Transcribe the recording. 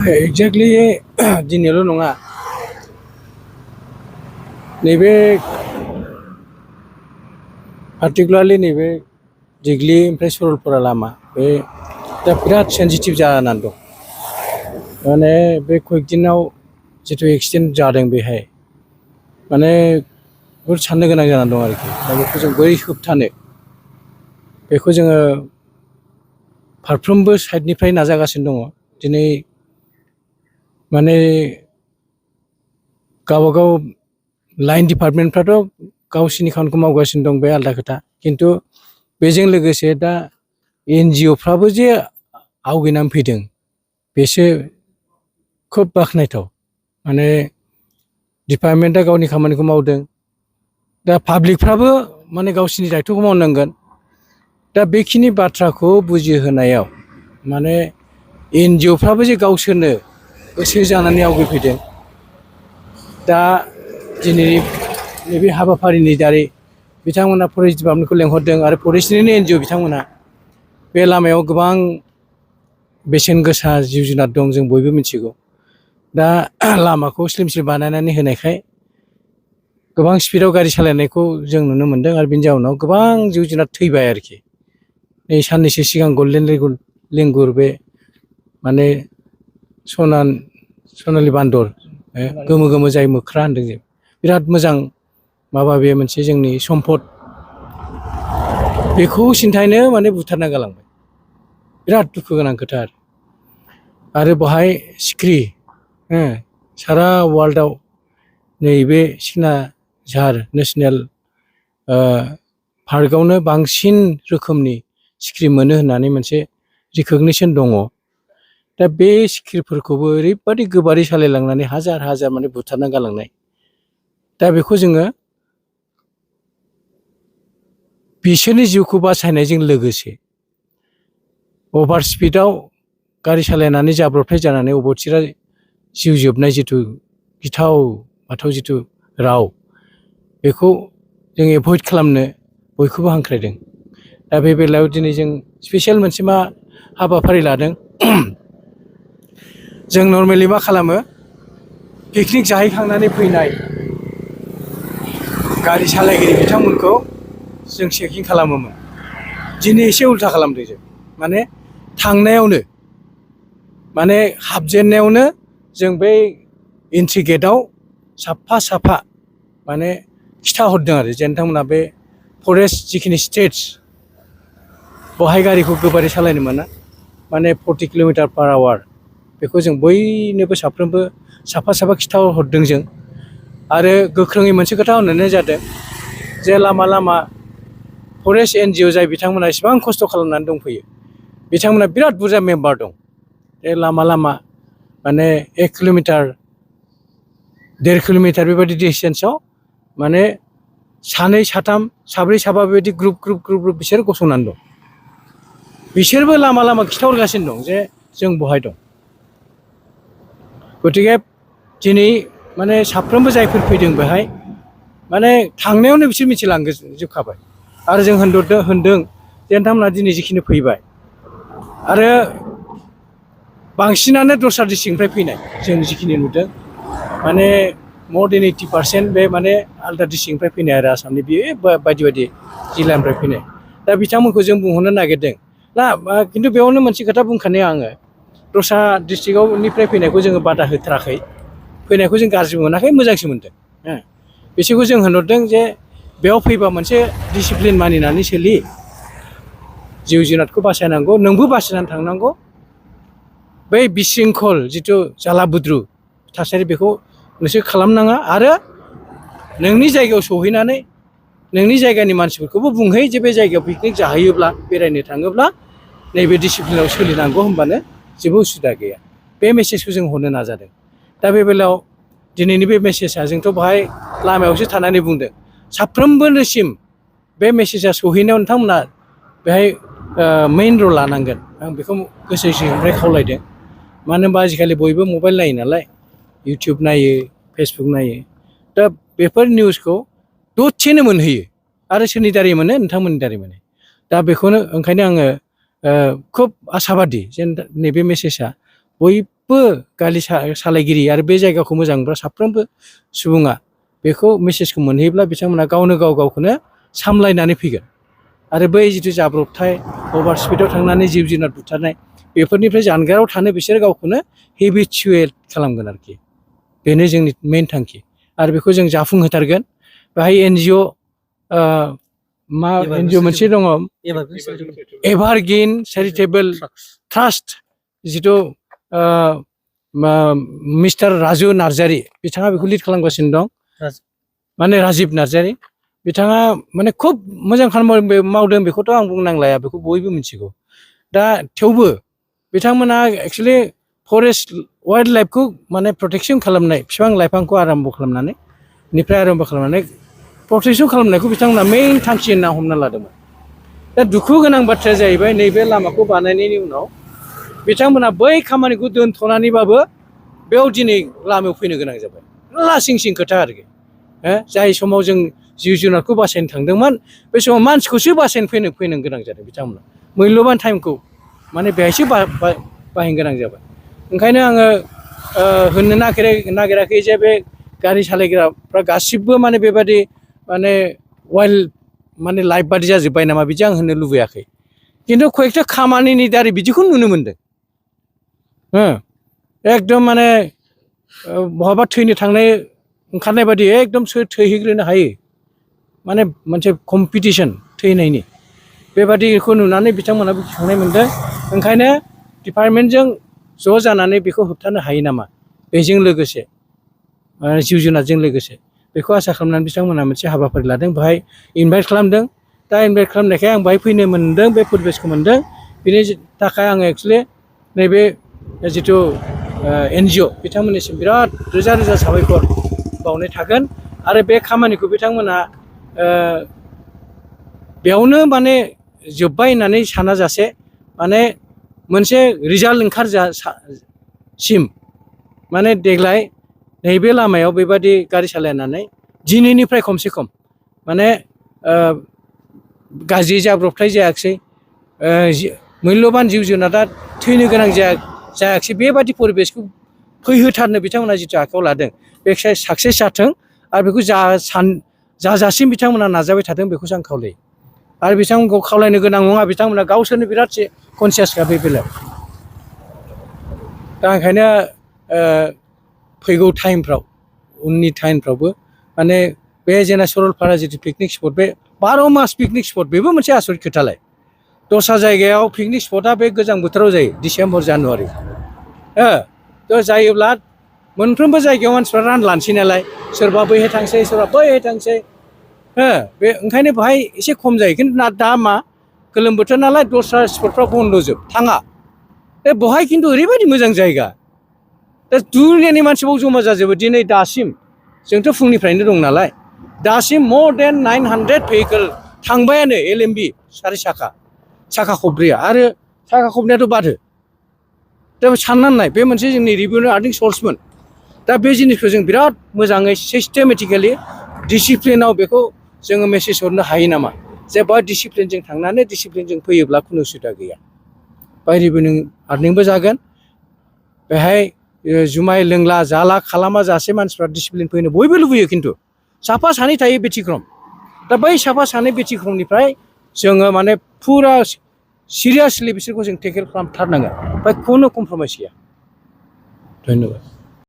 Exactly दिनैल' नङा नैबे particularly नैबे दिग्लि ओमफ्राय सरलपारा लामा बे दा बिराद सेन्सिटिभ जानानै दं। माने बे कয়েक दिनाव जिथु एक्सिडेन्ट जादों बेहाय माने बहुद साननो गोनां जानानै दं आरोखि। दा बेखौ जों बोरै होबथानो बेखौ जोङो फारफ्रोमबो साइडनिफ्राय नाजागासिनो दङ। दिनै माने गावबागाव लाइन डिपार्टमेन्टफ्राथ' गावसिनि खामानिखौ मावगासिनो दं, बे आलादा खोथा। खिन्थु बेजों लोगोसे दा NGOफ्राबो जे आवगायनानै फैदों बेसो खोब बाख्नायथाव। माने डिपार्टमेन्टआ गावनि खामानिखौ मावदों, दा पाब्लिकफ्राबो माने गावसिनि दायथ'खौ मावनांगोन। दा बेखिनि बाथ्राखौ बुजिहोनायाव माने NGOफ्राबो जे गावसोरनो गोसो जानानै आवगायफैदों। दा दिनै नैबे हाबाफारिनि दारै बिथांमोना फरेस्ट डिपार्टमेन्टखौ लेंहरदों आरो फरेस्टनिनो NGO बिथांमोना बे लामायाव गोबां बेसेन गोसा जिब जुनार दं, जों बयबो मिथिगौ। दा लामाखौ स्लिम स्लिम बानायनानै होनायखाय गोबां स्पिडआव गारि सालायनायखौ जों नुनो मोन्दों आरो बेनि जाउनाव गोबां जिब जुनार थैबाय आरोखि। नै साननैसो सिगां गल्डेन लेंगुर बे माने सनालि बान्दर गोमो गोमो जाय मोख्रा होनदों जे बिराद मोजां माबा, बे मोनसे जोंनि सम्फद, बेखौ सिन्थायनो माने बुथारना गालांबाय। बिराद दुखु गोनां खोथा आरो बेवहाय सिख्रि सारा वार्ल्डआव नैबे सिखना जाहार नेसनेल पार्कआवनो बांसिन रोखोमनि सिख्रि मोनो होननानै मोनसे रिकगनिसन दङ। दा बे सिख्रिफोरखौबो ओरैबादि गोबारै सालायलांनानै हाजार हाजार माने बुथारना गालांनाय। दा बेखौ जोङो बिसोरनि जिउखौ बासायनायजों लोगोसे अभार स्पिडआव गारि सालायनानै जाब्रबथाय जानानै अबथिरा जिउ जोबनाय जिथु गिथाव बाथाव जिथु राव, बेखौ जों एभयड खालामनो बयखौबो हांख्रायदों। दा बे बेलायाव दिनै जों स्पेसियेल मोनसे हाबाफारि लादों। जों नर्मेलि मा खालामो, पिकनिक जाहैखांनानै फैनाय गारि सालायगिरि बिथांमोनखौ जों चेकिं खालामोमोन। दिनै एसे उल्था खालामदों जों, माने थांनायावनो माने हाबजेननायावनो जों बै एन्ट्रि गेटआव साफा साफा माने खिथाहरदों आरो जे नोंथांमोना बे फरेस्ट जिखिनि स्टेट्स बेवहाय गारिखौ गोबारै सालायनो मोना, माने 40 किल'मिटार/आवार, बेखौ जों बयनोबो साफ्रोमबो साफा साफा खिथाहरदों जों। आरो गोख्रोङै मोनसे खोथा होननाय जादों जे लामा लामा फरेस्ट NGO जाय बिथांमोना इसेबां खस्थ' खालामनानै दंफैयो, बिथांमोना बिराद बुरजा मेम्बार दं। बे लामा लामा माने 1 किल'मिटार 1.5 किल'मिटार बेबायदि डिस्टेन्सआव माने सानै साथाम साब्रै साबा बेबायदि ग्रुप बिसोर गसंनानै दं। बिसोरबो लामा लामा खिथाहरगासिनो दं जे जों बहाय दं। गतिके दिनै माने साफ्रोमबो जायफोर फैदों बेहाय माने थांनायावनो बिसोर मिथिलांजोबखाबाय आरो जों होनदों जे नोंथांमोना दिनै जिखिनि फैबाय आरो बांसिनानो दस्रा डिस्ट्रिक्टनिफ्राय फैनाय जों जिखिनि नुदों, माने more than 80% बे माने आलदा डिस्ट्रिक्टनिफ्राय फैनाय आरो आसामनि बे बायदि बायदि जिल्लानिफ्राय फैनाय। दा बिथांमोनखौ जों बुंहरनो नागिरदों दा, खिन्थु बेयावनो मोनसे खोथा बुंखानाय आङो, दस्रा डिस्ट्रिक्टनिफ्राय फैनायखौ जोङो बादा होथाराखै, फैनायखौ जों गाज्रि मोनाखै, मोजांसो मोनदों। बिसोरखौ जों होनहरदों जे बेयाव फैबा मोनसे डिसिप्लिन मानिनानै सोलि, जिउ जुनादखौ बासायनांगौ, नोंबो बासायनानै थांनांगौ। बै बिशृंखल जिथु जाला बुद्रु थासारि बेखौ नोंसोर खालामनाङा आरो नोंनि जायगायाव सहैनानै नोंनि जायगानि मानसिफोरखौबो बुंहै जे बे जायगायाव पिकनिक जाहैयोब्ला, बेरायनो थाङोब्ला नैबे डिसिप्लिनाव सोलिनांगौ, होनबानो जेबो उसुबिदा गैया। बे मेसेजखौ जों हरनो नाजादों। दा बे बेलायाव दिनैनि बे मेसेजआ, जोंथ' बाहाय लामायावसो थानानै बुंदों, साफ्रोमबोनिसिम बे मेसेजआ सहैनायाव नोंथांमोना बेहाय मेइन रल लानांगोन। आं बेखौ गोसो सिंनिफ्राय खावलायदों। मानो होनबा आजिखालि बयबो मबाइल नायो नालाय, इउटिउब नायो, फेसबुक नायो। दा बेफोर निउसखौ दसेनो मोनहैयो आरो सोरनि दारै मोनो, नोंथांमोननि दारै मोनो। दा बेखौनो ओंखायनो आङो खुब आसाबादि जे नैबे मेसेजआ बयबो गारि सालायगिरि आरो बे जायगाखौ मोजां मोनग्रा साफ्रोमबो सुबुङा बेखौ मेसेजखौ मोनहैयोब्ला बिथांमोना गावनो गावखौनो सामलायनानै फैगोन आरो बै जिथु जाब्रबथाय अभार स्पिडआव थांनानै जिब जुनार बुथारनाय बेफोरनिफ्राय जानगाराव थानो बिसोर गावखौनो हेबिचुवेट खालामगोन आरोखि बेनो जोंनि मेइन थांखि आरो बेखौ जों जाफुंहोथारगोन बेहाय एनजिअ मा एनजिअ मोनसे दङ एभारग्रिन चेरिटेबल ट्रास्ट जिथु मिस्टार राजु नार्जारि बिथाङा बेखौ लिड खालामगासिनो दं माने राजिब नार्जारि बिथाङा माने खुब मोजां खामानि मावदों बेखौथ' आं बुंनांलाया बेखौ बयबो मिथिगौ दा थेवबो बिथांमोना एक्सुवेलि फरेस्ट वाइल्ड लाइफखौ माने प्रटेक्सन खालामनाय बिफां लाइफांखौ आराम्भ' खालामनानै प्रटेक्सन खालामनायखौ बिथांमोना मेइन थांखि होनना हमना लादोंमोन दा दुखु गोनां बाथ्राया जाहैबाय नैबे लामाखौ बानायनायनि उनाव बिथांमोना बै खामानिखौ दोनथ'नानैबाबो बेयाव दिनै लामायाव फैनो गोनां जाबाय लासिं सिं खोथा आरोखि जाय समाव जों जिब जुनारखौ बासायनो थांदोंमोन बे समाव मानसिखौसो बासायनो फैनो गोनां जादों बिथांमोना मुल्यबान टाइमखौ माने बेहायसो बाहायनो गोनां जाबाय ओंखायनो आङो होननो नागिराखै जे बे गारि सालायग्राफ्रा गासिबो माने बेबादि माने वाइल्ड माने लाइफ बादि जाजोब्बाय नामा बिदि आं होननो लुबैयाखै खिन्थु खयेकथा खामानिनि दारै बिदिखौ नुनो मोनदों एकदम माने बहाबा थैनो थांनाय ओंखारनाय बादि एकदम थैहैग्रोनो हायो माने मोनसे कम्पिटिसन थैनायनि बेबादिखौ नुनानै बिथांमोनहा गिखांनाय मोनदों ओंखायनो डिपार्टमेन्टजों ज' जानानै बेखौ होबथानो हायो नामा बेजों लोगोसे जिब जुनारजों लोगोसे बेखौ आसा खालामनानै बिथांमोनहा मोनसे हाबाफारि लादों बेहाय इनभाइट खालामदों दा इनभाइट खालामनायखाय आं बेहाय फैनो मोनदों बे फुटेजखौ मोनदों बिनि थाखाय आङो एक्सुवेलि नैबे जिथु एनजिअ बिथांमोननिसिम बिराद रोजा रोजा साबायखर बावनाय थागोन आरो बे खामानिखौ बिथांमोना बेयावनो माने जोब्बाय होननानै सानाजासे माने मोनसे रिजाल्ट ओंखारजासिम माने देग्लाय नैबे लामायाव बेबादि गारि सालायनानै दिनैनिफ्राय खमसे खम माने गाज्रि जाब्रबथाय जायाखिसै मुल्यबान जिब जुनारा थैनो गोनां जायाखिसै बेबादि परिबेसखौ फैहोथारनो बिथांमोना जिथु आखायाव लादों बे साक्सेस जाथों आरो बेखौ जाजासिम बिथांमोना नाजाबाय थादों बेखौसो आं खावलायो आरो बिथांमोनखौ खावलायनो गोनां नङा बिथांमोना गावसोरनो बिराद कनसियासखा बे बेलायाव दा ओंखायनो फैगौ टाइमफ्राव उननि टाइमफ्रावबो माने बे जोंना सरलपारा जिथु पिकनिक स्पट बे 12 मास पिकनिक स्पट बेबो मोनसे आसरित खोथालाय दस्रा जायगायाव पिकनिक स्पटआ बे गोजां बोथोराव जायो डिसेम्बर जानुवारि थ' जायोब्ला मोनफ्रोमबो जायगायाव मानसिफ्रा रानलानोसै नालाय सोरबा बैहाय थांसै सोरबा बैहाय थांसै बे ओंखायनो बेहाय एसे खम जायो खिन्थु दा मा गोलोम बोथोर नालाय दस्रा स्पटफ्राव बन्द'जोब थाङा बेवहाय खिन्थु ओरैबायदि मोजां जायगा दा दुनियानि मानसिबाव जमा जाजोबो दिनै दासिम जोंथ' फुंनिफ्रायनो दं नालाय दासिम मर देन 900 भेहिकेल थांबायानो LMB सारि साखा खब्रैया आरो साखा खबनैयाथ' बादो दा साननानै नाय बे मोनसे जोंनि रिभिनिउ आर्निं सर्समोन दा बे जिनिसखौ जों बिराद मोजाङै सिस्टेमेटिकेलि डिसिप्लिनाव बेखौ जोङो मेसेज हरनो हायो नामा जे बा डिसिप्लिनजों थांनानै डिसिप्लिनजों फैयोब्ला खुनु उसुबिदा गैया बाय रिभिनिउ आर्निंबो जागोन बेहाय जुमाय लोंला जाला खालामा जासे मानसिफ्रा डिसिप्लिन फैनो बयबो लुबैयो खिन्थु साफा सानै थायो बेथिक्रम दा बै साफा सानै बेथिक्रमनिफ्राय जोङो माने फुरा सिरियासलि बिसोरखौ जों टेकेल खालामथारनांगोन ओमफ्राय खुनु कमप्रमाइस गैया धन्यबाद